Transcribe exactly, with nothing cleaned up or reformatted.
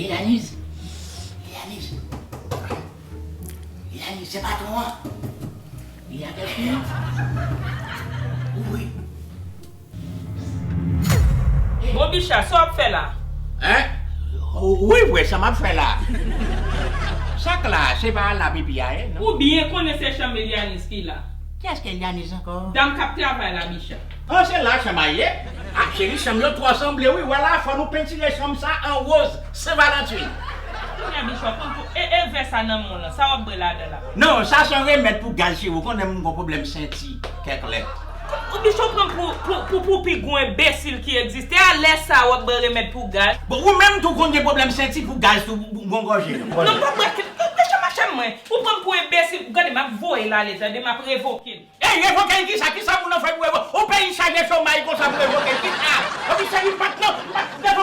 Yanis. Yanis. Yanis, se patwon an. Li avèk ou. Wi. Bon, Bicha, sa w ap fè la? Hein? Wi, vre, sa m ap fè la. Sa k la, se pa la pipi a ye, non? Ou byen konnen se chanm Elianis ki la. Kiyès ki Elianis ankò? Dam k ap travay la, Bicha. An, se la chanm a ye? Ah, cheri, chanm yo twò sanble, wi. Wè la, fò nou pentire chanm sa an woz, Sen Valantin. Kounye a, Bicha, pran pou. E, e vè sa nan men w lan, sa w ap bwè ladan la? Non, sa se yon remèd pou gaz, cheri. Ou konnen m gon pwoblèm senti, kèk lè. Ou Bicha, w pran pou, pou, pou, pou pi gwo enbesil ki egziste. A lè sa, w ap bwè remèd pou gaz. Bon, ou menm tou konn gen pwoblèm senti pou gaz tou, pou gon gòje, non? Non, m pa bwè kèk. Bicha, machann mwen. Ou pran m pou enbesil. Gade, m ap voye l ale, tande, m ap revoke l. Ey, revoke l kisa? Kisa moun nan fè pou revoke? Ou peyi chaje chomay konsa pou revoke l kisa? Epi cheri, m pa t nan, m pa t nan